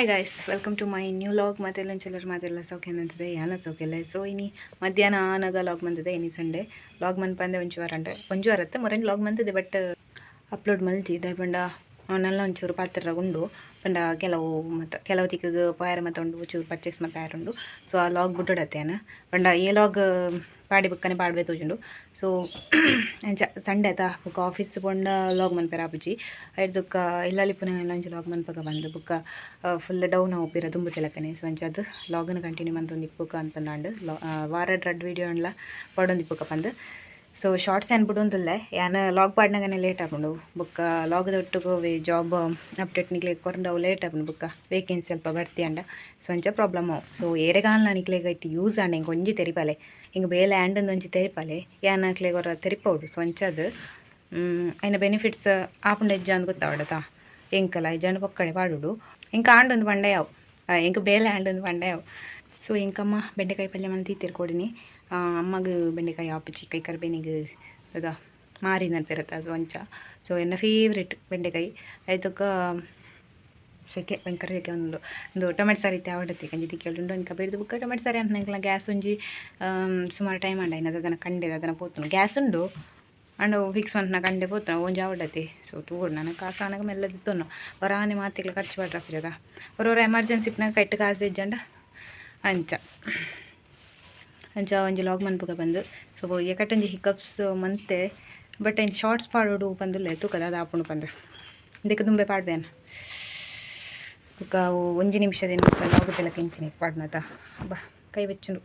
Hi guys, welcome to my new vlog. ಮಾತೆಲ್ಲ ಒಂಚೆಲ್ಲರು ಮಾತೆಲ್ಲ ಸೌಖ್ಯ ಅನ್ಸುತ್ತೆ, ಯಾನ ಸೌಖ್ಯಲ್ಲ. ಸೊ ಇನಿ ಮಧ್ಯಾಹ್ನ ಆನಗ ಲಾಗ್ ಬಂದಿದೆ. ಇನಿ ಸಂಡೇ ಲಾಗ್ ಮನ್ಪಂದೆ ಒಂಚು ವಾರ ಅಂಡೆ ಒಂಜು ವಾರ ಅತ್ತೆ ಮೊರೆನ್ ಲಾಗ್ ಬಂದಿದೆ, ಬಟ್ ಅಪ್ಲೋಡ್ ಮಲ್ಜಿ. ದಾಯೆ ಪಂಡ ನಲ್ಲ ಒಂಚೂರು ಪಾತ್ರ ಉಂಡು ಪಂಡ ಕೆಲವು ಮತ್ತು ಕೆಲವು ತಿಕ್ಕಿಗೆ ಪೋಯರ ಮತ್ತೆ ಉಂಡು, ಚೂರು ಪರ್ಚೇಸ್ ಮತ್ತೆ ಆಯರುಂಡು. ಸೊ ಆ ಲಾಗ್ ಬುಟ್ಟೊಡತ್ತೇನ ಪಂಡ ಈ ಲಾಗ್ ಪಾಡಿ ಬುಕ್ಕನೆ ಪಾಡ್ಬೇ ತೋಜುಂಡು. ಸೊ ಅಂಚ ಸಂಡೆ ಆತ, ಬುಕ್ಕ ಆಫೀಸ್ ಪೋಂಡ ಲಾಗ್ ಮನ್ಪೆರ ಆಪುಜಿ. ಐಡ್ದ್ ಇಲ್ಲಲ್ಲಿ ಪುನಃ ಒಂಜಿ ಲಾಗ್ ಮನ್ಪಗ ಬಂದು ಬುಕ್ಕ ಫುಲ್ ಡೌನ್ ಪಿರ ದುಂಬು ಕೆಲಕನೆ. ಸೊ ಅಂಚ ಅದು ಲಾಗನ್ನು ಕಂಟಿನ್ಯೂ ಮಂತೊಂದಿಪ್ಪುಕ ಅಂತಂದಾಂಡ್ ವಾರಡ್ ರಡ್ಡ್ ವೀಡಿಯೋ ಅಂಡ್ಲ ಪಾಡೊಂದಿಪ್ಪುಕ ಪಂದ್. ಸೊ ಶಾರ್ಟ್ಸ್ ಏನ್ ಬಿಡೊಂದಿಲ್ಲ, ಯಾನ್ ಲಾಗ್ ಪಾಡ್ನಗನೆ ಲೇಟ್ ಆಪುಂಡು. ಬುಕ್ಕ ಲಾಗ್ದ ಒಟ್ಟುಗು ಜಾಬ್ ಅಪ್ಡೇಟ್ ನಿಕ್ಲೆಗ್ ಕೊರಂಡ ಅವು ಲೇಟ್ ಆಪುಂಡು. ಬುಕ್ಕ ವೇಕೆನ್ಸಿ ಸ್ವಲ್ಪ ಬರ್ತಿ ಅಂಡ, ಸೊ ಅಂಚ ಪ್ರಾಬ್ಲಮ್ ಅವು. ಸೊ ಏರೆಗಾನ್ಲ ನಿಕ್ಲೆಗ್ ಐಟ್ ಯೂಸ್ ಆಂಡ ಎಂಕ್ ಒಂಜಿ ತೆರಿಪಾಲೆ, ಹಿಂಗೆ ಬೇಲೆ ಆಂಡಂದು ಒಂಜಿ ತೆರಿಪಾಲೆ, ಯಾನ್ ಅಕ್ಲೆಗ್ ಒರ ತೆರಿಪೋಡು. ಸೊ ಅಂಚದ್ ಐನ ಬೆನಿಫಿಟ್ಸ್ ಆಪುಂಡ ಇಜ್ಜ ಅಂದ್ ಗೊತ್ತಾವಡತಾ ಎಂಕಲ ಇಜ್ಜಾಂಡ ಪೊಕ್ಕಡೆ ಪಾಡುಡು. ಎಂಕ್ ಆಂಡೊಂದು ಪಂಡ ಯಾವು, ಎಂಕ್ ಬೇಲೆ ಆಂಡೊಂದು ಪಂಡ ಯಾವು. ಸೊ ಎಂಕಮ್ಮ ಬೆಂಡೆಕಾಯಿ ಪಲ್ಯ ಮಂತಿ ಕೊಡಿನಿ. ಅಮ್ಮಗ್ ಬೆಂಡೆಕಾಯಿ ಆಪುಜಿ, ಕೈ ಕರ್ಬೇನಿಗೆ ಅದ ಮಾರಿ ಪೆರತ. ಸೊ ಅಂಚ ಸೊ ಎನ್ನ ಫೇವ್ರೆಟ್ ಬೆಂಡೆಕಾಯಿ ಐತೊಕ್ಕ ಸೆಕೆ, ಭಯಂಕರ ಸೆಕೆ. ಒಂದು ಒಂದು ಟೊಮೆಟೊ ಸಾರು ಇತ್ತೆ ಆವಡತ್ತಿ ಕಂಜಿ ತಿಕ್ಕೇಳುಂಡು. ಇಂಕ ಬೇಡ್ದು ಬುಕ್ಕ ಟೊಮೆಟೊ ಸಾರಿ ಅಂತ ಗ್ಯಾಸ್ ಒಂಜಿ ಸುಮಾರು ಟೈಮ್ ಆಂಡ ಐನ ಅದನ್ನು ಕಂಡೆ ಅದನ್ನು ಪೋತುನು. ಗ್ಯಾಸ್ ಉಂಡು ಅಂಡ ಫಿಕ್ಸ್ ಮಂತ್ನ ಕಂಡೆ ಪೋತುನ ಒಂಜಿ ಆವಡತಿ. ಸೊ ತೂಡು ನನಗೆ ಕಾಸು ಆನಗ ಮೆಲ್ಲದಿತ್ತುನು ಹೊರಾನೆ ಮಾತಿಗ್ಲ ಖರ್ಚು ಪಡ್ರ ಹೊರ ಎಮರ್ಜೆನ್ಸಿ ಇಪ್ಪನಾಗ ಕೈಟ್ ಕಾಸು ಇಜ್ಜಂಡ. ಅಂಚ ಅಂಚ ಒಂಜಿ ಲಾಗ್ ಮನ್ಪುಗ ಬಂದು. ಸೊ ಎಕಟೊಂಜಿ ಹಿಕಪ್ಸ್ ಮಂತೆ, ಬಟ್ ಐನ್ ಶಾರ್ಟ್ಸ್ ಪಾಡೋಡು ಪಂದುಲ್ಲೆ. ತೂಕದ ಅದು ಆಪುಂಡು ಪಂದು ಇಂದಕ್ಕೆ ದುಂಬೆ ಪಾಡ್ಬೇನ. ಬೊಕ್ಕ ಅವು ಒಂಜಿ ನಿಮಿಷದ ಲಾಗ್ ತೆಲಕ ಇಂಚಿನ ಪಾಡ್ನತ ಬಾ ಕೈ ಬೆಚ್ಚುಂಡು.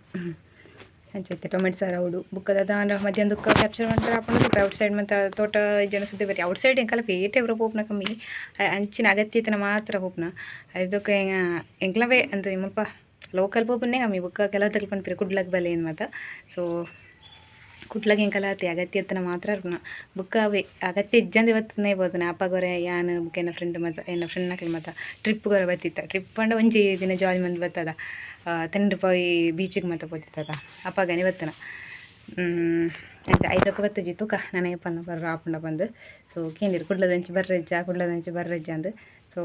ಅಂಚ ಇತ್ತೆ ಟೊಮೆಟೊ ಸಾರು ಅವಡು. ಬುಕ್ಕದ ದಾನ ಮಧ್ಯಾಹ್ನ ದುಕ್ಕ ಕ್ಯಾಪ್ಚರ್ ಮಾಡ್ತಾರೆ ಆಪುಂಡು. ಔಟ್ ಸೈಡ್ ಮತ್ತು ತೋಟ ಜನ ಸುದ್ದಿ ಬರಿ ಔಟ್ ಸೈಡ್ ಎಂಕಲ ಪೇಟೆ ಪೂರ ಪೋಪುನ ಕಮ್ಮಿ, ಅಂಚಿನ ಅಗತ್ಯತನ ಮಾತ್ರ ಪೋಪುನ. ಇದಕ್ಕೆ ಎಂಕ್ಲ ಬೇ ಅಂತ ಮುಲ್ಪ ಲೋಕಲ್ ಪೋಪುನೇ ಕಮ್ಮಿ. ಬುಕ್ಕ ಕೆಲವು ತಗಲ್ ಪನ್ಪಿರ ಕುಡ್ಲಕ್ ಬಲೆ ಏನು ಮಾತ. ಸೊ ಕುಡ್ಲಗ್ ಎಂಕಲ ಅತಿ ಅಗತ್ಯತನ ಮಾತ್ರ ಇರ್ಪುನ. ಬುಕ್ಕ ಅವೇ ಅಗತ್ಯ ಇಜ್ಜಂದೆ ಬತ್ತನೆ ಪೋತುನ. ಅಪ್ಪಗೊರೆ ಯಾನ್ ಬುಕ್ಕ ಎನ್ನ ಫ್ರೆಂಡ್ ಮತ ಎನ್ನ ಫ್ರೆಂಡ್ ನಕಲ್ ಮತ ಟ್ರಿಪ್ ಗೊರ ಬತ್ತಿತ್ತ. ಟ್ರಿಪ್ ಪಂಡ ಒಂಜಿ ದಿನ ಜಾಲಿ ಮಂತ್ ಬತ್ತದ, ತೆಂಡ್ರಪಾಯಿ ಬೀಚಿಗೆ ಮಾತ ಪೋತಿತ್ತದ, ಅಪ್ಪಗನೆ ಬತ್ತನ. ಅಂಚ ಐದಕ್ಕೆ ಬತ್ತಜಿ. ತೂಕ ನನ ಏಪನ ಬರ್ರ ಆಪುಂಡ ಬಂದು. ಸೊ ಕೇಂದಿರು ಕುಡ್ಲದಂಚಿ ಬರ್ರೆಜ್ಜ, ಕುಡ್ಲದಂಚಿ ಬರ್ರೆಜ್ಜ ಅಂದ್. ಸೊ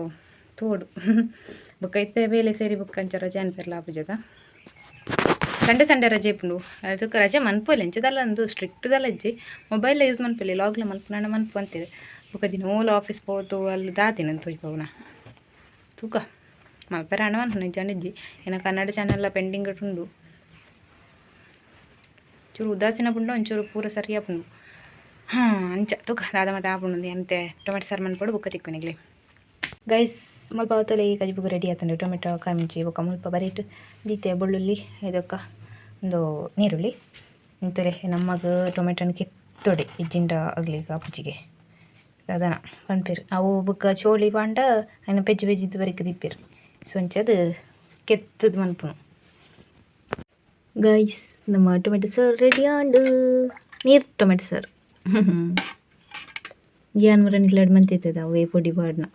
ತೋಡು ಬುಕ್ಕ ಇತ್ತೆ ಬೇಲೆ ಸೇರಿ ಬುಕ್ಕ ಅಂಚ ರಜೆ ಅನ್ಪೆರ್ಲ ಆಪುಜದ. ಸಂಡೆ ಸಂಡೆ ರಜೆ ಇಪ್ಪುಂಡು. ಅದಕ್ಕೆ ರಜೆ ಮನ್ಪೊಲಿ ಅಂಚದಲ್ಲ ಒಂದು ಸ್ಟ್ರಿಕ್ಟ್ ದಲ್ಲ ಇಜ್ಜಿ. ಮೊಬೈಲ್ ಯೂಸ್ ಮನ್ಪೊಲಿ, ಲಾಗ್ಲ ಮನ್ಪುನ ಮನ್ಪು ಅಂತೀರಿ. ಬುಕ್ಕ ದಿನೋಲ ಆಫೀಸ್ ಪೋತು ಅಲ್ಲಿ ದಾತಿನ ತೋಜ್ಪವುನ. ತೂಕ ಮಲ್ಪೆರ ಹಣ ಮನ್ಪುನ ಇಜ್ಜಂಡ ಇಜ್ಜಿ. ಏನ ಕನ್ನಡ ಚಾನೆಲ್ಲ ಪೆಂಡಿಂಗ್ ಉಂಡು. ಚೂರು ಉದಾಸೀನ ಪುಂಡು, ಒಂಚೂರು ಪೂರ ಸರಿ ಆಪುಂಡು. ಹಾಂ, ಅಂಚ ತೂಕ ದಾದ ಮತ್ತೆ ಆಪುಂಡು ಅಂತೆ. ಟೊಮೆಟೊ ಸಾರು ಮನ್ಪೊಡು, ಬುಕ್ಕ ತಿಕ್ಕೊನಿಗ್ಲೆ. ಗೈಸ್, ಮುಲ್ಪ ಅವತ್ತಲೆ ಕಜಿಪುಗು ರೆಡಿ ಆತುಂಡು. ಟೊಮೆಟೊ ಕಾಮಿಂಚಿ ಬೊಕ್ಕ ಮುಲ್ಪ ಬರೀಟ್ ದೀತೆ ಬೆಳ್ಳುಳ್ಳಿ, ಇದಕ್ಕ ಒಂದು ನೀರುಳ್ಳಿ ಇಂತಲೆ. ನಮ್ಮಗ ಟೊಮೆಟೊನ ಕೆತ್ತೊಡೆ, ಇಜ್ಜಿಂಡ ಅಗ್ಲಿಗ ಆಪುಜಿಗೆ ದಾದನ ಪನ್ಪೆರ್ ಅವು. ಬೊಕ್ಕ ಚೋಳಿ ಪಾಂಡ ಐನ ಪೆಜ್ಜಿ ಪೆಜ್ಜಿದ್ ಬರಿಕ್ ದಿಪ್ಪೆರ್. ಸೊ ಅಂಚ ಅದು ಕೆತ್ತದ್ ಮನ್ಪುನು. ಗೈಸ್, ನಮ್ಮ ಟೊಮೆಟೊ ಸಾರು ರೆಡಿ ಆಂಡು, ನೀರು ಟೊಮೆಟೊ ಸಾರು. ಯಾನ್ ಮರ ನಿಕ್ಲಾಡ್ ಮಂತಿತ್ತದ ಅವೇ ಪೊಡಿ ಪಾಡ್ನ.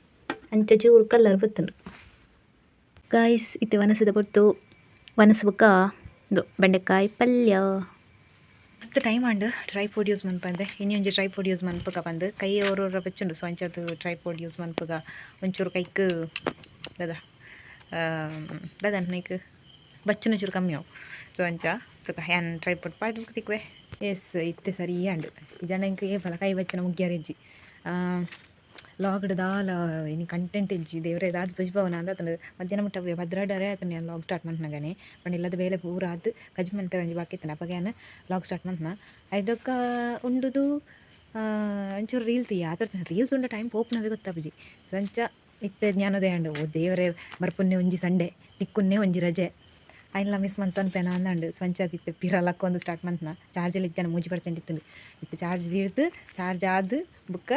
ಅಂಚ ಚೂರು ಕಲರ್ ಬತ್ತುಂಡು. ಗಾಯ್ಸ್, ಇತ್ತೆ ವನಸದ ಪೊರ್ತು. ವನಸು ಬೊಕ್ಕ ಇಂದು ಬೆಂಡೆಕಾಯಿ ಪಲ್ಯ. ಮಸ್ತ್ ಟೈಮ್ ಆಂಡ್ ಟ್ರೈಪೋಡ್ ಯೂಸ್ ಮನ್ಪಂದೆ. ಇನಿ ಒಂಜಿ ಟ್ರೈಪೋಡ್ ಯೂಸ್ ಮನ್ಪುಗ ಪಂದ್ ಕೈ ಒರೊರ ಬೆಚ್ಚುಂಡು. ಸೊ ಅಂಚದು ಟ್ರೈಪೋಡ್ ಯೂಸ್ ಮನ್ಪುಗ ಒಂಚೂರು ಕೈಕ್ ದಾದ ದಾದ ನೈಕ್ ಬಚ್ಚುನ ಚೂರು ಕಮ್ಮಿ ಅವು. ಸೊ ಅಂಚ ತುಕ ಯಾನ್ ಟ್ರೈಪೋಡ್ ಪಾಡ್ದು ತಿಕ್ವೆ. ಎಸ್, ಇತ್ತೆ ಸರಿ ಆಂಡ್. ಜನ ಎಂಕ್ ಏಪಲ ಕೈ ಬಚ್ಚನ ಮುಗ್ಯಾರೆಜ್ಜಿ. ಲಾಗ್ಡ್ ದಾಲ ಇನಿ ಕಂಟೆಂಟ್ ಇಜ್ಜಿ. ದೇವರೇ ದಾದ ತೋಜಿಪವನ ಅಂದ್ ಆತುಂಡು. ಮಧ್ಯಾಹ್ನ ಮುಟ್ಟ ಅವ್ವೆ ಪದ್ರಾಡರೆ ಆತುಂಡು ಯಾನ್ ಲಾಗ್ ಸ್ಟಾರ್ಟ್ ಮನ್ಪುನಗನೆ. ಪಂಡ ಇಲ್ಲದ ಬೇಲೆ ಪೂರ ಆದ್ ಕಜ್ಜಿ ಮನ್ಪೆರೆ ಒಂಜಿ ಬಾಕಿ ಇತ್ತುಂಡು. ಅಪಗ ಯಾನ್ ಲಾಗ್ ಸ್ಟಾರ್ಟ್ ಮನ್ಪುನ. ಐದೊಕ್ಕ ಉಂಡುದು ಒಂಚೂರು ರೀಲ್ ತೂಯ. ಆತೊರ್ತು ರೀಲ್ ತೂಂಡ ಟೈಮ್ ಪೋಪುನವೇ ಗೊತ್ತಾಪುಜಿ. ಸೊ ಅಂಚ ಇತ್ತೆ ಜ್ಞಾನೋದಯ ಆಂಡ್. ಓ ದೇವರೇ, ಬರ್ಪುನ್ನೆ ಒಂಜಿ ಸಂಡೆ, ತಿಕ್ಕುನ್ನೆ ಒಂಜಿ ರಜೆ, ಐನ್ಲ ಮಿಸ್ ಮಂತೊನ್ಪೆನ ಅಂದಂಡು. ಸೊ ಅಂಚ ಇತ್ತೆ ಪಿರ ಲಕ್ಕೊಂದು ಸ್ಟಾರ್ಟ್ ಮನ್ಪುನ. ಚಾರ್ಜ್ ಇಜ್ಜಾಂಡ 3% ಇತ್ತುಂಡು. ಇತ್ತೆ ಚಾರ್ಜ್ ದೀಡ್ದು ಚಾರ್ಜ್ ಆದ್ ಬುಕ್ಕ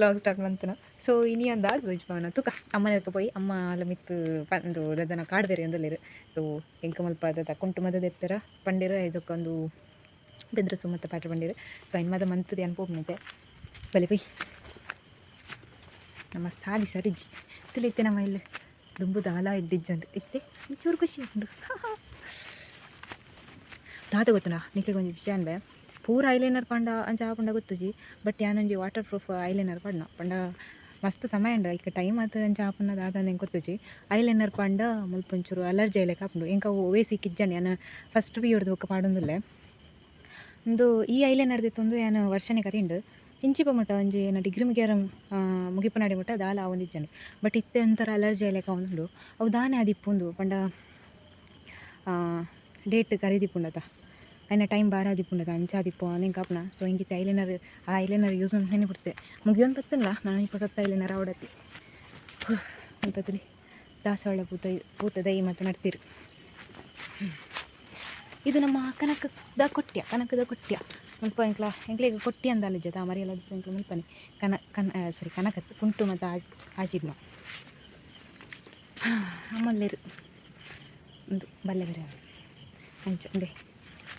ಲಾಗ್ ಸ್ಟಾರ್ಟ್ ಮಂತುನ. ಸೊ ಇನಿ ಅಂದಾದ್ ತೋಜಿಪವನ ತುಕ. ಅಮ್ಮನ ಪೋಯಿ ಅಮ್ಮ ಅಲ್ಲ ಮಿತ್ತು ಪಂದು ದಾದನ ಕಾಡ್ ಬೇರೆ ಒಂದುಲ್ಲೆರ್. ಸೊ ಎಂಕ್ ಮಲ್ಪ ದಾದ ಕುಂಟು ಮದ ದೆಪ್ಪೆರ ಪಂಡೆರ್. ಐದಕ್ಕೆ ಒಂದು ಬೆದ್ರಸು ಮತ್ತು ಪಾಠ ಪಂಡೆರ್. ಸೊ ಐನ್ ಮದ ಮಂತುದು ಯಾನ್ ಪೋಪುನತೆ. ಬಲೆ ಪೋಯ್ ನಮ್ಮ ಸಾದಿ ಸರಿಜ್ಜಿ ಇತ್ತೆ. ನಮ್ಮ ಇಲ್ಲಿ ದುಂಬು ದಾಲ ಇದ್ದಿಜ್ಜಂಡು, ಇತ್ತೆ ಒಂಚೂರು ಖುಷಿ ಉಂಡು. ದಾದ ಗೊತ್ತುಂಡಾ ನಿಕ್ಲೆಗ್ ಒಂಜಿ ವಿಷಯ ಅನ್ಬೆ. ಪೂರ ಐಲೈನರ್ ಪಂಡ ಅಂಚ ಆಪುಂಡ ಗೊತ್ತುಜಿ, ಬಟ್ ಯಾನೊಂಜಿ ವಾಟರ್ ಪ್ರೂಫ್ ಐಲೈನರ್ ಪಾಡ್ನ ಪಂಡ ಮಸ್ತ್ ಸಮಯ ಉಂಡು. ಐಕ್ ಟೈಮ್ ಆತು ಅಂಚ ಆಪುನ ದಾದ ಎಂಕ್ ಗೊತ್ತುಜಿ. ಐಲೈನರ್ ಪಂಡ ಮುಲ್ಪ ಒಂಚೂರು ಅಲರ್ಜಿ ಆಯಿಲೆಕ ಆಪುಂಡು. ಎಂಕ್ ಅವು ಒವ್ವೇ ಸಿಕ್ಕಿಜ್ಜಂಡ್. ಯಾನ್ ಫಸ್ಟ್ ಪಿಯು ಬೊಕ್ಕ ಪಾಡೊಂದುಲ್ಲೆ. ಉಂದು ಈ ಐಲೈನರ್ ದೆತ್ತೊಂದು ಯಾನ್ ವರ್ಷನೆ ಕರಿಂಡು. ಇಂಚಿಪ ಮುಟ್ಟ ಒಂಜಿ ಎನ್ನ ಡಿಗ್ರಿ ಮುಗಿಯರ ಮುಗಿಪುನಾಡೆ ಮುಟ್ಟ ದಾಲ ಆವೊಂದಿಜ್ಜಂಡ್. ಬಟ್ ಇತ್ತೆ ಒಂಥರ ಅಲರ್ಜಿ ಆಯಿಲೆಕ ಆವೊಂದುಂಡು. ಅವು ದಾನೆ ಆದಿಪ್ಪುಂದು ಪಂಡ ಡೇಟ್ ಕರಿದಿಪ್ಪುಂಡತ, ಐನ ಟೈಮ್ ಬಾರ ಆದಿಪ್ಪುಂಡತ, ಅಂಚ ಆದಿಪ್ಪು ಎಂಕ್ ಆಪುನ. ಸೊ ಇಂಗಿತ್ತೆ ಐಲೈನರ್, ಆ ಐಲೈನರ್ ಯೂಸ್ ಮಲ್ಪುನೆನೆ ಬುಡ್ತೆ. ಮುಗಿಯೊಂದು ಬತ್ತಲ್ಲ ನಾನು ಪೊಸತ್ತ ಐಲೈನರ್ ಆವಡತಿ. ಅಲ್ಪತ್ತಲಿ ದಾಸವಾಳ ಪೂತ, ಪೂತ ದೈ ಮತ್ತು ನಡ್ತೀರು. ಇದು ನಮ್ಮ ಕನಕದ ಕೊಟ್ಯ, ಕನಕದ ಕೊಟ್ಯ. ಮುಲ್ಪ ಎಂಕ್ಲ ಎಂಕ್ಲೆಗ್ ಕೊಟ್ಟಿ ಅಂದಾಲಿಜ್ಜ ಮರಿಯಲ್ಲ ಎಂಕ್ಲ ಮುಲ್ಪನೆ ಕನ ಕನ ಸಾರಿ ಕನಕತ್ ಕುಂಟು ಮತ್ತು ಆಜಿಡ್ನ ಅಮ್ಮಲ್ಲೇರು. ಉಂದು ಬಲ್ಲೆ ಬರೆ ಅಂಚ ಉಂದೆ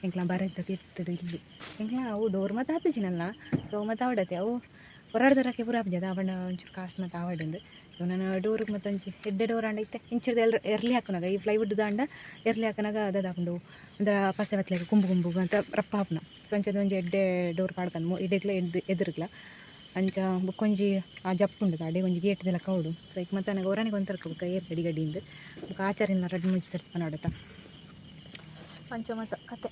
ಎಂಕ್ಲ ಬರದ್ದ ತಿರ್ತುಡು ಇಲ್ಲಿ. ಎಂಕ್ಲ ಅವು ಡೋರ್ ಮತ್ತು ಆತುಜಿನಲ್ಲ. ಸೊ ಮತ್ತು ಆವಡತೆ ಅವು ಹೊರಾಡ್ದರಕ್ಕೆ ಪೂರ ಆಪುಜಿ ಅದ ಪಂಡ ಒಂಚೂರು ಕಾಸು ಮತ್ತು ಆವಡುಂದು. ಸೊ ನಾನು ಡೋರಿಗೆ ಮತ್ತು ಒಂಜಿ ಎಡ್ಡೆ ಡೋರ್ ಆಂಡ ಇತ್ತೆ ಇಂಚಿರ್ದ ಎಲ್ ಎರ್ಲಿ ಹಾಕುನಾಗ, ಈ ಪ್ಲೈವುಡ್ ದಾಂಡ ಎರ್ಲಿ ಹಾಕುನಾಗ ದಾದ ಆಪುಂಡು ಒಂಥರ ಪಸೆ ಬತ್ಲೆಕ ಕುಂಬು ಕುಂಬು ಅಂತ ರಪ್ಪ ಆಪುನ. ಸೊ ಅಂಚದ ಒಂಜಿ ಎಡ್ಡೆ ಡೋರ್ ಪಾಡ್ಕಂದು ಇಡೆಗ್ಲ ಎದ್ದು ಎದುರುಗ್ಲ ಅಂಚ. ಬೊಕ್ಕೊಂಜಿ ಆ ಜಪ್ಪುಂಡು ಅಡೆ ಒಂಜಿ ಗೇಟ್ ಲೆಕ್ಕ ಉಡು. ಸೊ ಐಕ್ ಮತ್ತೆ ನನಗೆ ಹೊರನಿಗೆ ಒಂಥರ ಬೊಕ್ಕ ಏರ್ ಗಡಿ ಗಡಿಯಿಂದ ಬೊಕ್ಕ ಆಚಾರಿನ ರಡ್ಡ್ ಮೂಜಿ ಸರ್ತಿ ಪನೊಡತ. ಅಂಚ ಮತ ಕತೆ.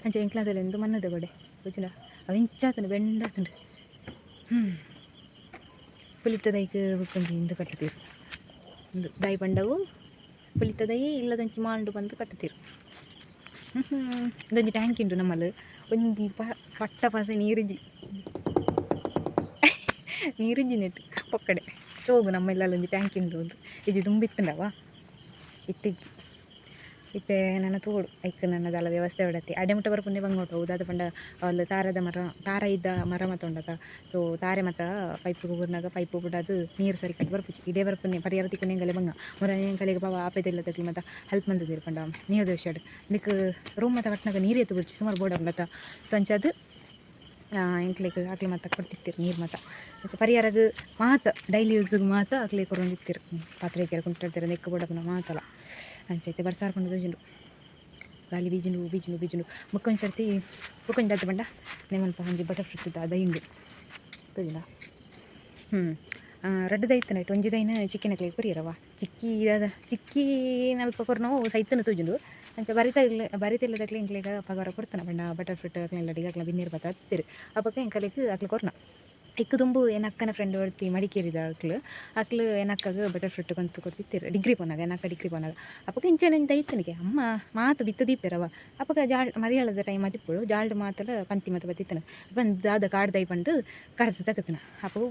ಅಂಚ ಎಂಕ್ಲಾದಲ್ಲ ಮನ್ನದ ಗೋಡೆ ಗೊತ್ತಿಲ್ಲ. ಅವು ಇಂಚಾತುಂಡು ಬೆಂಡಾತುಂಡು. ಪುಲಿತ ದೈಕ್ ಬೊಕ್ಕೊಂಜಿ ಇಂದು ಕಟ್ಟುತ್ತೀರು. ಉಂದು ದೈ ಪಂಡವು ಪುಲಿತ ದೈ ಇಲ್ಲದಂಚಿ ಮಾಂಡು ಬಂದು ಕಟ್ಟುತ್ತೀರು. ಇಂದೊಂಜಿ ಟ್ಯಾಂಕ್ ಉಂಟು ನಮ್ಮಲ್ಲಿ. ಒಂಜಿ ಪಟ್ಟ ಪಾಸೆ ನೀರಿಜ್ಜಿ, ನೀರಿಜ್ಜಿ ನೆಟ್ ಪೊಕ್ಕಡೆ ಶೋಗು. ನಮ್ಮ ಇಲ್ಲಲ್ಲಿ ಒಂಜಿ ಟ್ಯಾಂಕ್ ಉಂಟು ಒಂದು ಇಜ್ಜಿ ದುಂಬಿತ್ತುಂಡವ ಇತ್ತಿಜ್ಜಿ. ಇತ್ತೆ ನನ್ನ ತೋಡು ಐಕ್ ನನ್ನದಲ್ಲ ವ್ಯವಸ್ಥೆ ಹೊಡತಿ ಅಡೆ ಮುಟ್ಟ ಬರ್ಪುಂಡೆ ಬಂಗೋಟು ದಾದ ಪಂಡ ಅಲ್ಲ ತಾರದ ಮರ, ತಾರ ಇದ್ದ ಮರ ಮತ್ತ ಉಂಡತ. ಸೊ ತಾರೆ ಮತ್ತ ಪೈಪ್ ಬುರ್ನಾಗ ಪೈಪ್ ಬಿಡದು ನೀರು ಸರಿ ಕಟ್ ಬರ್ಪುಜಿ. ಇಡೇ ಬರ್ಪುನೆ ಪರಿಹಾರ ತಿಕ್ಕುನೆ ಎಂಗಲೆ ಬಂಗ ಮೊರ ಎಂಕಲೆಗ್ ಪಾಪ ಆಪೆದೆಲ್ಲ ತಕ್ಲಿ ಮತ್ತ ಹೆಲ್ಪ್ ಮಂತುದೆರ್ ಪಂಡ ನೀರು ದೋಷಡ್ ನಿಕ್ ರೂಮ್ ಮತ್ತ ಕಟ್ನಾಗ ನೀರು ಎತ್ತು ಬುರ್ಚಿ ಸುಮಾರು ಬೋರ್ಡ್ ಆಪುಂಡತ. ಸೊ ಅಂಚಾದ್ ಎಂಕ್ಲೆಗ್ ಅಕ್ಲೆ ಮತ್ತ ಕೊಡ್ತಿತ್ತೆರ್ ನೀರು ಮತ. ಅಂಚ ಪರಿಹಾರಗ್ ಮಾತ ಡೈಲಿ ಯೂಸ್ಗ್ ಮಾತ ಅಕ್ಲೆ ಕೊರೊಂದಿತ್ತೆರ್. ಪಾತ್ರೆ ಕುಂಟಾಡ್ತಾರೆ ನೆಕ್ಕ್ ಬೋಡಾಪುನ ಮಾತಲ. ಅಂಚ ಇತ್ತೆ ಬರ್ಸಾರ್ ಪಂಡ ತೋಜುಂಡು, ಗಾಳಿ ಬೀಜುಂಡು ಬೀಜುಂಡು ಬೀಜುಂಡು. ಬೊಕ್ಕೊಂಜಿ ಸರ್ತಿ ಬೊಕ್ಕೊಂಜಿ ದಾದ ಪಂಡ ನೇಮಲ್ಪ ಒಂಜಿ ಬಟರ್ ಫ್ರೂಟ್ ದೈ ಉಂಡು ತೋಜುಂಡ. ರಡ್ಡ್ ದೈ ಇತ್ತುಂಡ. ಒಂಜಿ ದೈನ್ ಚಿಕ್ಕಿನಕ್ಲೆಗ್ ಕೊರಿಯರವ. ಚಿಕ್ಕಿ ದಾದ ಚಿಕ್ಕಿ ನಲ್ಪ ಕೊರ್ನವು ಸೈತನ ತೋಜುಂಡು. ಅಂಚ ಬರಿತ ಬರಿತಿಲ್ಲದಕ್ಲೆ ಎಂಕ್ಲೆಗ್ ಪಗಾರ ಕೊಡ್ತಾನ ಪಂಡ ಬಟರ್ ಫ್ರೂಟ್ ಅಕ್ಲೆನ ಅಕ್ಲ ಬಿನ್ನೆರ್ ಪತ್ತ ಅತ್ತಿರು ಅಪಗ ಎಂಕಲೆಗ್ ಅಕ್ಲು ಕೊರ್ನ. ಇಕ್ ದುಂಬು ಎನ್ನ ಅಕ್ಕನ ಫ್ರೆಂಡ್ ಒರ್ತಿ ಮಡಿಕೇರಿದ. ಅಕ್ಲು ಅಕ್ಲು ಎನ್ನ ಅಕ್ಕಗ್ ಬಟರ್ ಫ್ರೂಟ್ ಕಂತು ಕೊರ್ತಿತ್ತೆರ್ ಡಿಗ್ರಿ ಪೋನಾಗ, ಎನ್ನ ಅಕ್ಕ ಡಿಗ್ರಿ ಪೋನಾಗ. ಅಪಗ ಇಂಚನೆ ಒಂಜಿ ದೈತನಿಗೆ ಅಮ್ಮ ಮಾತ ಬಿತ್ತ್ ದೀಪೆರವ. ಅಪಗ ಜಾಳ್ ಮರಿಯಾಳದ ಟೈಮ್ ಆದಿಪ್ಪೊಡು. ಜಾಲ್ಡ್ ಮಾತಲ ಪಂತಿ ಮಾತ ಬತ್ತಿತ್ತನ ಬಂದ್ ದಾದ ಕಾಡ್ ದೈ ಪಂದ್ ಕಡತ್ ತಗತನ. ಅಪಗ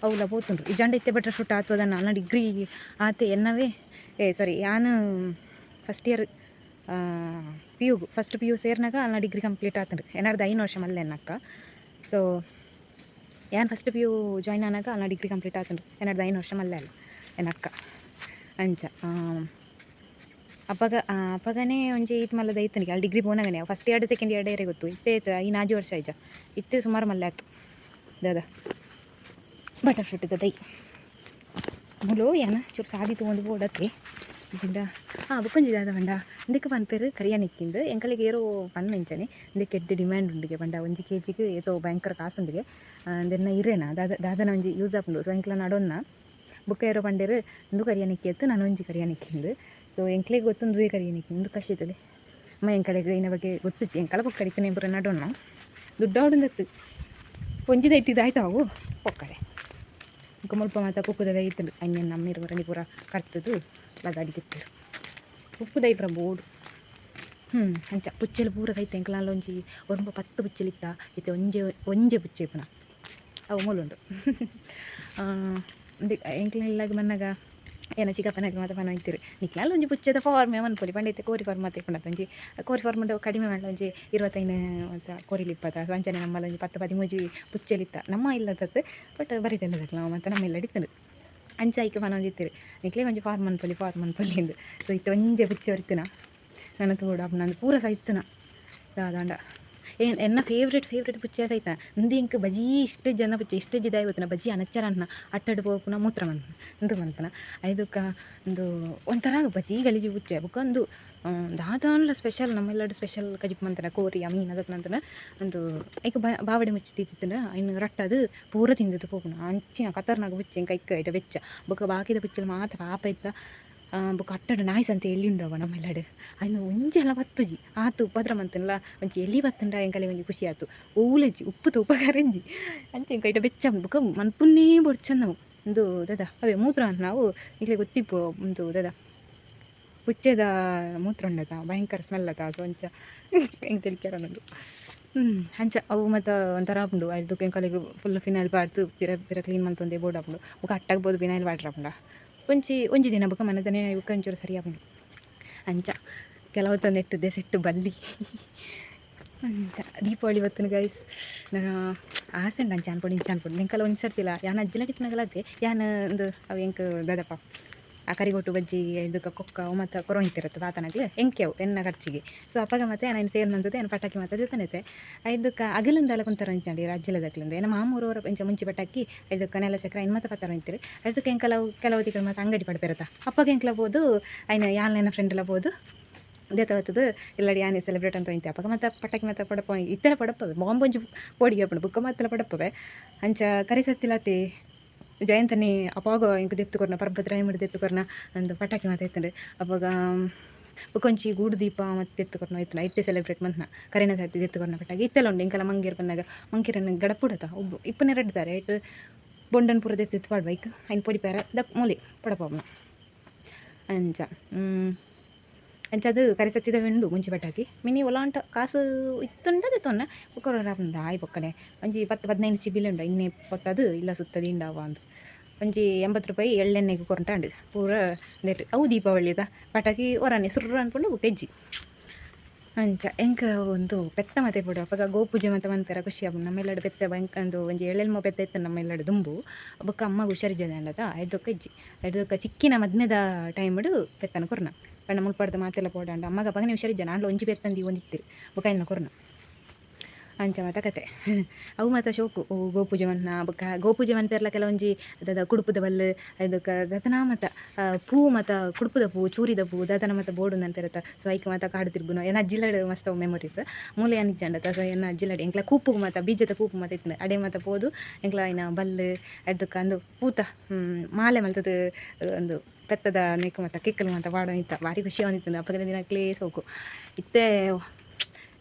ಅವುಲ ಪೋತುಂಡು. ಇಜ್ಜಾಂಡ ಇತ್ತೆ ಬಟರ್ ಫ್ರೂಟ್ ಆತ್ವದನ್ನ ಅಲ್ನ ಡಿಗ್ರಿ ಆತೆ ಎನ್ನವೇ ಏ ಸಾರಿ ಯಾನ್ ಫಸ್ಟ್ ಇಯರ್ ಪಿಯುಗು ಫಸ್ಟ್ ಪಿಯು ಸೇರಿನಾಗ ಅಲ್ನ ಡಿಗ್ರಿ ಕಂಪ್ಲೀಟ್ ಆತುಂಡು. ಎನ್ನರ್ದು 5 ವರ್ಷ ಮಲ್ಲೆ ಎನ್ನಕ್ಕ. ಸೊ ಯಾನ್ first PU join ಆನಾಗ ಅಲ್ನ ಡಿಗ್ರಿ ಕಂಪ್ಲೀಟ್ ಆತುಂಡು. ಎನ್ನರ್ದು 5 ವರ್ಷ ಮಲ್ಲೆ ಅಲ್ಲ ಎನ್ನಕ್ಕ. ಅಂಚ ಅಪಗ ಅಪಗನೇ ಒಂಜಿ ಈತ್ ಮಲ್ಲದ ಇತ್ತನಿಗೆ ಅಲ್ಲಿ degree ಪೋನಾಗನೆ first year second year ಡೇರೆ ಗೊತ್ತು. ಇತ್ತೆ ಇತ್ತು 5 ವರ್ಷ ಆಯ್ಜ. ಇತ್ತೆ ಸುಮಾರು ಮಲ್ಲೆ ಆತು. ದಾದ ಬಟರ್ ಫ್ರೂಟ್ ದೈ ಮುಲು ಯಾನ ಚೂರು ಸಾದಿ ತಗೊಂಡು ಬೋಡತ್ತೆ ಜಿಂಡ. ಹಾಂ, ಬೊಕ್ಕೊಂಜಿ ದಾದ ಪಂಡ ಇಂದಕ್ಕೆ ಪನ್ಪೆರ್ ಕರಿಯ ನಿಕ್ಕಿಂದು. ಎಂಕಲೆಗ್ ಏರೋ ಪನ್ನ ಇಂಚನೆ ಇಂದಕ್ಕೆ ಎಡ್ಡೆ ಡಿಮ್ಯಾಂಡ್ ಉಂಡುಗೆ ಪಂಡ ಒಂಜಿ ಕೆಜಿಗ್ ಏತೋ ಭಯಂಕರ ಕಾಸು ಉಂಡುಗೆ. ಅಂದೆನ್ನ ಇರೇನ ದಾದ ದಾದನ ಒಂಜಿ ಯೂಸ್ ಆಪುಂಡು. ಸೊ ಎಂಕ್ಲ ನಡೊನ್ನ ಬೊಕ್ಕ ಏರೋ ಪಂಡೆರ್ ಇಂದು ಕರಿಯ ನಿಕ್ಕಿತ್ತು ನನೊಂಜಿ ಕರಿಯ ನಿಕ್ಕಿಂದು. ಸೊ ಎಂಕ್ಲೆಗ್ ಗೊತ್ತುಂದುವೇ ಕರಿಯ ನಿಕ್ಕಿ ಉಂದು ಕಶಿತಲೆ ಅಮ್ಮ. ಎಂಕಲೆಗ್ ಇನ ಬಗ್ಗೆ ಗೊತ್ತುಜ್ಜಿ. ಎಂಕಲ ಬೊಕ್ಕ ಇತ್ತನೆ ಪೂರ ನಡೊನ್ನ ದುಡ್ಡಾವಡುಂದತ್ತು ಒಂಜಿ ದೈಟಿದಾಯ್ತು ಅವು ಪೊಕ್ಕಡೆ. ಮುಲ್ಪ ಮಾತ ಕುಕ್ಕುದ ಇತ್ತುಂಡು. ಅನ್ಯನ್ ನಮ್ಮೆರ್ ಒರನಿ ಪೂರ ಕರ್ತದು ಲಗಾಡಿ ತಿತ್ತೇರು. ಉಪ್ಪು ದೈ ಪೂರ ಬೋಡು. ಅಂಚ ಪುಚ್ಚೆಲು ಪೂರ ಸೈತ. ಎಂಕಲಾಲ ಒಂಜಿ ಒರ್ಂಬ 10 ಪುಚ್ಚೆಲು ಇತ್ತ. ಇತ್ತೆ ಒಂಜೆ ಒಂಜೆ ಪುಚ್ಚೆ ಇಪ್ಪುನ. ಅವು ಮೂಲುಂಡು. ಎಂಕ್ಲ ಇಲ್ಲಾಗ ಮನ್ನಗ ಏನ ಚಿಕ್ಕಪ್ಪನಾಗ ಮಾತ ಪನ ಇತ್ತಿರು ನಿಕ್ಲಾಲ ಒಂಜಿ ಪುಚ್ಚೆದ ಫಾರ್ಮೇ ಮನ್ಪೊಲಿ ಪಂಡ. ಇತ್ತೆ ಕೋರಿ ಫಾರ್ಮ್ ಮಾತ ಇಪ್ಪುಂಡತ್ತ. ಒಂಜಿ ಕೋರಿ ಫಾರ್ಮ್ ಉಂಡು ಕಡಿಮೆ ಮಾಡ್ಲ ಒಂಜಿ 25 ಮಾತ ಕೋರಿಲು ಇಪ್ಪತ್ತ. ಸೊ ಅಂಚನೆ ನಮ್ಮಲ್ಲಿ ಒಂಜಿ 10 13 ಪುಚ್ಚೆಲಿತ್ತ ನಮ್ಮ ಇಲ್ಲದತ್ತು. ಬಟ್ ಬರಿದೆಲ್ಲ ಮತ್ತು ನಮ್ಮ ಇಲ್ಲ ಇತ್ತುಂಡು. ಅಂಚ ಐಕ್ ಪನೊಂದಿತ್ತೆರ್ ನಿಕ್ಲೆ ಒಂಜಿ ಫಾರ್ಮ್ ಮನ್ಪೊಲಿ ಫಾರ್ಮ್ ಮನ್ಪೊಲಿ ಇಂದ್. ಸೊ ಇತ್ತೆ ಒಂಜೆ ಪುಚ್ಚೆ ಒರಿತುನ ನನ ತೋಡು ಅಪ್ಪ ಪೂರ ಸೈತುನ ದಾದಾಂಡ. ಏನ್ ಎನ್ನ ಫೇವ್ರೇಟ್ ಫೇವ್ರೇಟ್ ಪುಚ್ಚೆ ಸೈತ. ಇಂದು ಎಂಕ್ ಬಜೀ ಇಷ್ಟ ಜನ ಪುಚ್ಚೆ ಇಷ್ಟ ದಾಯ ಗೊತ್ತುನ ಬಜಿ ಅನಚ್ಚರ ಅನ್ನ ಅಟ್ಟಡ್ ಪೋಪುನ ಮೂತ್ರ ಮನ್ಪುನ ಇಂದು ಮನ್ಪುನ ಐದುಕ ಒಂದು ಒಂಥರ ಬಜೀ ಗಲೀಜು ಪುಚ್ಚೆ. ಬೊಕ ಒಂದು ದಾದಾನ್ಲ ಸ್ಪೆಷಲ್ ನಮ್ಮೆಲ್ಲಡು ಸ್ಪೆಷಲ್ ಕಜಿಪು ಮಂತನ ಕೋರಿ ಮೀನು ಅದಕ್ಕೆ ನಂತನ ಒಂದು ಐಕ್ ಬಾವಡೆ ಮುಚ್ಚಿ ತೀತಿತ್ತಂಡ ಐನ್ ರಟ್ಟದು ಪೂರ ತಿಂದದ್ದು ಪೋಪುನ ಅಂಚಿನ ಖತರ್ನಾಕ್ ಬುಚ್ಚೆ ಎಂಕ್ ಐಕ್ ಐಟ ಬೆಚ್ಚ ಬೊಕ ಬಾಕಿದ ಬುಚ್ಚಲು ಮಾತ ಪಾಪ ಇತ್ತ. ಬೊಕ ಅಟ್ಟಡ್ ನಾಯಿ ಸಂತೆ ಎಲ್ಲಿ ಉಂಡವ ನಮ್ಮೆಲ್ಲಡು ಐನ್ ಒಂಜೆಲ ಬತ್ತುಜಿ ಆತು ಉಪದ್ರ ಮಂತನ್ಲ ಒಂಜಿ ಎಲಿ ಬತ್ತುಂಡ ಎಂಕಲೆ ಒಂಜಿ ಖುಷಿ ಆತು ಓಲಜ್ಜಿ ಉಪ್ಪು ಉಪಕಾರ ಇಂಜಿ ಅಂಚ ಎಂಕ್ ಐಟ ಬೆಚ್ಚ ಬೊಕ ಮನ್ಪುನ್ನೇ ಬೊಡ್ಚಂದ್ ನಾವು ಉಂದು ದಾದ ಅವೇ ಮೂತ್ರ ಅಂತ ನಾವು ನಿಕ್ಲೆ ಗೊತ್ತಿಪ್ಪು ಉಂದು ದಾದ ಪುಚ್ಚೆದ ಮೂತ್ರ ಉಂಡತ ಭಯಂಕರ ಸ್ಮೆಲ್ ಅತ ಅದು ಅಂಚ ಎಂಕ್ ತೆಲಿಕೆರ ಅನ್ನೋದು. ಅಂಚ ಅವು ಮತ್ತು ಒಂಥರ ಆಪುಂಡು ಐಡ್ದ್ ಎಂಕಲೆಗ್ ಫುಲ್ ಫಿನೈಲ್ ಪಾಡ್ದ್ ಪಿರ ಪಿರ ಕ್ಲೀನ್ ಮಲ್ತೊಂದೇ ಬೋಡಾಪುಂಡು. ಬೊಕ ಅಟ್ಟಗ್ ಪೋದು ಫಿನೈಲ್ ಪಾಡ್ರೆ ಒಂಜಿ ಒಂಜಿ ದಿನ ಬೊಕ ಮನದನೇ ಬೊಕ ಒಂಚೂರು ಸರಿ ಆಪುಂಡು. ಅಂಚ ಕೆಲವು ನೆಟ್ಟು ದೆಸೆಟ್ಟು ಬಲ್ಲಿ. ಅಂಚ ದೀಪಾವಳಿ ಬತ್ತುಂಡು ಗೈಸ್. ಆಸೆ ಉಂಡು ಅಂಚ ಅನ್ಪೊಡು ಇಂಚ ಅನ್ಪೊಡು ಎಂಕಲ ಒಂಜಿ ಸರ್ತಿಲ ಯಾನ್ ಅಜ್ಜಿಲ ಟಿಪ್ಪುನಗಲ ಅತ್ತೆ ಯಾನ್ ಉಂದು ಅವು ಎಂಕ್ ದಾದಪ್ಪ ಆ ಕರಿಗೊಟ್ಟು ಬಜ್ಜಿ ಇದಕ್ಕೆ ಕೊಕ್ಕ ಅವು ಮಾತ ಕೊರೊಂತಿರತ್ತೆ ತಾತನಗ್ಲು ಎಂಕೆ ಅವು ಎನ್ನ ಖರ್ಚಿಗೆ. ಸೊ ಅಪಗ ಮತ್ತೆ ಯಾನ್ ಸೇಲ್ ಮಂತುದು ಯಾನ್ ಪಟಾಕಿ ಮಾತ ದೆತ್ತೊಂದಿತ್ತೆ. ಐದಕ್ಕೆ ಅಗಲುಂದಾಲ ಕುಂತಾರ ಅಂಚಾಂಡ್ ಅಜ್ಜಿಲದಕ್ಲೆಂದು ಎನ್ನ ಮಾಮೂರು ಇಂಚ ಮುಂಚಿ ಪಟಾಕಿ ಐದಕ್ಕೆ ನೆಲ ಚಕ್ರ ಐನ್ ಮಾತ ಪತ್ತಾರ ಇಂತಿರು. ಅದಕ್ಕೆ ಎಂಕಲವು ಕೆಲವು ತಿಕಲ್ ಮಾತ ಅಂಗಡಿ ಪಡ್ಪೆರತ ಅಪ್ಪಗ ಎಂಕ್ಲ ಪೋದು ಐನ ಯಾನ್ ಎನ್ನ ಫ್ರೆಂಡ್ ಎಲ್ಲ ಪೋದು ದೇತ ಇಲ್ಲಡಿ ಯಾನೆ ಸೆಲೆಬ್ರೇಟ್ ಅಂತ ಇಂತೆ ಅಪಗ ಮತ್ತೆ ಪಟಾಕಿ ಮಾತ ಪಡಪ ಇತ್ತೆಲ ಪಡಪವೆ ಬಾಂಬ್ ಒಂಜಿ ಪೋಡಿಗೆ ಆಪುಂಡು ಬುಕ್ಕ ಮಾತೆಲ ಪಡಪವೆ. ಅಂಚ ಕರಿ ಸತ್ತಿಲಾತಿ ಜಯಂತನಿ ಅಪಾಗ ಎಂಕ್ ದೆತ್ತು ಕೊರ್ನ ಪರ್ಬದ ರಾಯಮುಡಿ ದೆತ್ತು ಕೊರ್ನ ಅಂದು ಪಟಾಕಿ ಮಾತ ಇತ್ತುಂಡು. ಅಪಗ ಬೊಕೊಂಚಿ ಗೂಡು ದೀಪ ಮತ್ತೆ ದೆತ್ತು ಕೊರ್ನ ಇತ್ತುಂಡು ಐತೆ ಸೆಲೆಬ್ರೇಟ್ ಮಂತ್ನ ಕರಿನ ಸರ್ತಿ ದೆತ್ತು ಕೊರ್ನ ಪಟಾಕಿ ಇತ್ತೆಲ ಉಂಡು. ಎಂಕಲ ಮಂಗೇರ್ ಪನ್ನಗ ಮಂಗೇರನ್ನ ಗಡಪುಡತ ಒಬ್ಬ ಇಪ್ಪನೆ ರಡ್ತಾರೆ ಐಟ್ ಬೊಂಡನ್ ಪೂರ ದೆತ್ತು ಪಾಡ್ವ ಐಕ್ ಐನ್ ಪೊಡಿಪೇರ ದಕ್ ಮೂಲಿ ಪಡಪವನ. ಅಂಚ ಅಂಚ ಅದು ಕರಿಸತ್ತಿದ ಉಂಡು ಮುಂಚಿ ಪಟಾಕಿ ಮಿನಿ ಒಲಾಂಟ ಕಾಸು ಇತ್ತುಂಡ ದೆತ್ತೊನ್ನ ಬೊಕ ಆಯ್ ಬೊಕ್ಕನೆ ಒಂಜಿ 10 15 ಚಿಬಿಲೆ ಉಂಡು ಇನ್ನೆ ಪೊತ್ತದು ಇಲ್ಲ ಸುತ್ತದ ಇಂಡಾವ ಅಂದ್ ಒಂಜಿ 80 ರೂಪಾಯಿ ಎಳ್ಳೆಣ್ಣೆಗೆ ಕೊರಂಟಾಂಡು ಪೂರ ನೆಟ್ ಅವು ದೀಪಾವಳಿದ ಪಟಾಕಿ ಒರಾನೆ ಸುರ್ರು ಅನ್ಪುಂಡು ಬೊಕ ಇಜ್ಜಿ. ಅಂಚ ಎಂಕ್ ಒಂದು ಪೆತ್ತ ಮಾತೆ ಬೋಡು ಅಪಗ ಗೋಪೂಜೆ ಮಾತ ಮನ್ಪೆರ ಖುಷಿ ಆಪುಂಡು. ನಮ್ಮೆಲ್ಲಡು ಪೆತ್ತ ಎಂಕ್ ಅಂದು ಒಂಜಿ ಏಳೆಲ್ಮ ಪೆತ್ತ ಇತ್ತು ನಮ್ಮೆಲ್ಲಡು ದುಂಬು ಬೊಕ್ಕ ಅಮ್ಮಗ್ ಹುಷಾರಿಜ್ಜಂಡತ ಐದೊಕ್ಕ ಇಜ್ಜಿ ಐದೊಕ್ಕ ಚಿಕ್ಕಿನ ಮದ್ಮೆದ ಟೈಮುಡು ಪೆತ್ತನ ಕೊರ್ನ ಪಂಡ ಮುಲ್ಪಡ್ದ್ ಮಾತೆಲ್ಲ ಪೋಡಾಂಡ ಅಮ್ಮಗ ಅಪಗನೇ ಹುಷಾರಿಜ್ಜ ಆಂಡಲ ಒಂಜಿ ಪೆತ್ತನ್ ದೀವೊಂದಿತ್ತೆರ್ ಬೊಕ ಐನ್ ಕೊರ್ನ. ಅಂಚ ಮಾತ ಕತೆ ಅವು ಮಾತ ಶೋಕು ಗೋಪೂಜೆ ಮನ್ಪುನ ಬೊಕ್ಕ ಗೋಪೂಜೆ ಮನ್ಪೆರ್ಲ ಕೆಲವೊಂಜಿ ದಾದ ಕುಡುಪುದ ಬಲ್ಲು ಐದೊಕ ದಾದನ ಮಾತ ಪೂ ಮಾತ ಕುಡುಪುದ ಪೂ ಚೂರಿದ ಪೂ ದಾದನ ಮಾತ ಬೋಡು ಅಂತೆರತ. ಸೊ ಐಕ್ ಮಾತ ಕಾಡು ತಿರ್ಗುನ ಎನ್ನ ಅಜ್ಜಿಲಡ್ ಮಸ್ತ್ ಅವು ಮೆಮೊರೀಸ್ ಮೂಲು ಯಾನ್ ಇಜ್ಜಾಂಡತ. ಸೊ ಎನ್ನ ಅಜ್ಜಿಲಡ್ ಎಂಕ್ಲ ಕೂಪುಗು ಮಾತ ಬೀಜದ ಕೂಪು ಮಾತ ಇತ್ತುಂಡು ಅಡೆ ಮಾತ ಪೋದು ಎಂಕ್ಲ ಐನ ಬಲ್ಲು ಐದೊಕ ಅಂದು ಪೂತ ಮಾಲೆ ಮಲ್ತುದು ಒಂದು ಪೆತ್ತದ ನೆಕ್ ಮಾತ ಕೆಕ್ಕಲು ಮಾತ ಪಾಡೊಂದಿತ್ತ ಬಾರಿ ಖುಷಿ ಆವೊಂದಿತ್ತುಂಡು ಅಪಗದ ದಿನಕ್ಲೇ ಸೋಕು. ಇತ್ತೆ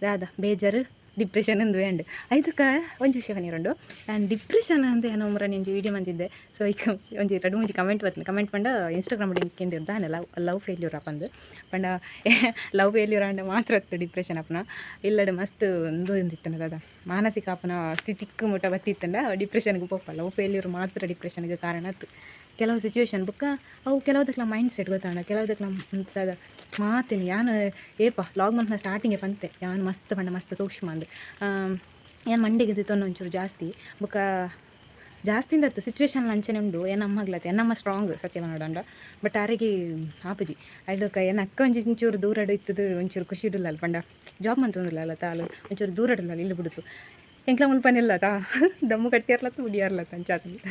ದಾದ ಬೇಜಾರು ಡಿಪ್ರೆಷನ್ ಅಂದು ಅಂಡ್ ಐದಕ್ಕ ಒಂಜಿ ವಿಷಯ ಪನಿರುಂಡು ಆ್ಯಂಡ್ ಡಿಪ್ರೆಷನ್ ಅಂದ್ ಏನೋ ಮುರನಿ ಒಂಜಿ ವೀಡಿಯೋ ಮಂತಿದ್ದೆ. ಸೊ ಐಕ್ ಒಂಜಿ ರಡ್ಡ್ ಮೂಜಿ ಕಮೆಂಟ್ ಬತ್ತ್ಂಡ್ ಕಮೆಂಟ್ ಪಂಡ ಇನ್ಸ್ಟಾಗ್ರಾಮ್ ಕೇಂದಿರ್ ದಾನೆ love love failure ಆಪಂದ್ ಪಂಡ ಲವ್ ಫೇಲ್ಯೂರ್ ಆಂಡ ಮಾತ್ರ ಅತ್ತು ಡಿಪ್ರೆಷನ್ ಆಪುನ ಇಲ್ಲಡ್ ಮಸ್ತ್ ಉಂದು ಇತ್ತುಂಡು ದಾದ ಮಾನಸಿಕ ಆಪುನ ಸ್ಥಿತಿಕ್ ಮುಟ ಬತ್ತಿತ್ತುಂಡ ಡಿಪ್ರೆಷನ್ಗೆ ಪೋಪ ಲವ್ ಫೇಲ್ಯೂರ್ ಮಾತ್ರ ಡಿಪ್ರೆಷನ್ಗೆ ಕಾರಣ ಅತ್ತು. ಕೆಲವು ಸಿಚುವೇಶನ್ ಬೊಕ್ಕ ಅವು ಕೆಲವುದಕ್ಲ ಮೈಂಡ್ ಸೆಟ್ ಗೊತ್ತಾಂಡ ಕೆಲವುದಕ್ಲ ದಾದ ಮಾತೇನು ಯಾನ್ ಏಪ ಲಾಗ್ ಮನ್ಪುನ ಸ್ಟಾರ್ಟಿಂಗ್ ಪಂತೆ ಯಾನ್ ಮಸ್ತ್ ಪಂಡ ಮಸ್ತ್ ಸೂಕ್ಷ್ಮ ಅಂದ್ ಯಾನ್ ಮಂಡೆಗೆ ದೆತ್ತೊನ್ನ ಒಂಚೂರು ಜಾಸ್ತಿ ಬೊಕ್ಕ ಜಾಸ್ತಿ ಅತ್ತು ಸಿಚುವೇಶನ್ ಅಂಚನೆ ಉಂಡು. ಎನ್ನ ಅಮ್ಮಗ್ಲತ್ತೆ ಎನ್ನಮ್ಮ ಸ್ಟ್ರಾಂಗ್ ಸತ್ಯ ಪನೊಡಾಂಡ ಬಟ್ ಆರೆಗೆ ಆಪುಜಿ. ಐದೊಕ ಎನ್ನ ಅಕ್ಕ ಒಂಜಿ ಒಂಚೂರು ದೂರಡ್ ಇತ್ತುದು ಒಂಚೂರು ಖುಷಿ ಇಡುಲ್ಲಲ್ ಪಂಡ ಜಾಬ್ ಮಂತೊಂದುಲ್ಲಲ್ಲ ತಾಲು ಒಂಚೂರು ದೂರಡ್ ಉಲ್ಲಲ್ ಇಲ್ಲ್ ಬುಡುತು ಎಂಕ್ಲ ಮುಲ್ಪನಿಲ್ಲತಾ ದಮ್ಮು ಕಟ್ಟಿಯರ್ಲತ್ತು ಬುಡಿಯಾರ್ಲತ್ತ ಅಂಚ ಆತುಂಡು.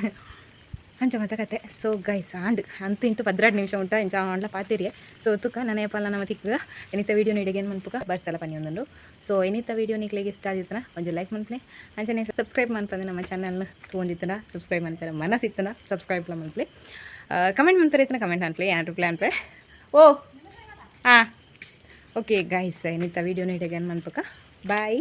ಅಂಚ ಮಾತ ಕತೆ. ಸೊ ಗೈಸ್ ಆಂಡ್ ಅಂತು ಇಂತು 12 ನಿಮಿಷ ಉಂಟ ಇಂಚ ಆಂಡ್ಲ ಪಾತೆರಿಯೆ. ಸೊ ತುಕ ನನ ಏಪಲ ನಮ ತಿಕ್ಕುಗ ಎನಿತ ವೀಡಿಯೋ ಇಡೆಗೆ ಮನ್ಪುಗ ಬರ್ಸಲ ಪನಿಯೊಂದುಂಡು. ಸೊ ಎನಿತ ವೀಡಿಯೋ ನಿಕ್ಲೆಗ್ ಇಷ್ಟ ಆದಿತ್ತನ ಒಂಜಿ ಲೈಕ್ ಮನ್ಪುಲೆ ಅಂಚನೆ ಸಬ್ಸ್ಕ್ರೈಬ್ ಮನ್ಪಂದೆ ನಮ್ಮ ಚಾನಲ್ ತೂವೊಂದಿತ್ತುಂಡ ಸಬ್ಸ್ಕ್ರೈಬ್ ಮನ್ಪೆರೆ ಮನಸ್ಸಿತ್ತುಂಡ ಸಬ್ಸ್ಕ್ರೈಬ್ಲ ಮನ್ಪುಲೆ ಕಮೆಂಟ್ ಮನ್ಪೆರೆ ಇತ್ತುಂಡ ಕಮೆಂಟ್ ಮನ್ಪುಲೆ ಯಾನ್ ರಿಪ್ಲೈ ಅನ್ಪೆ. ಓ ಹಾಂ ಓಕೆ ಗೈಸ್ ಎನಿತ ವೀಡಿಯೋ ಇಡೆಗೆ ಮನ್ಪುಗ ಬಾಯ್.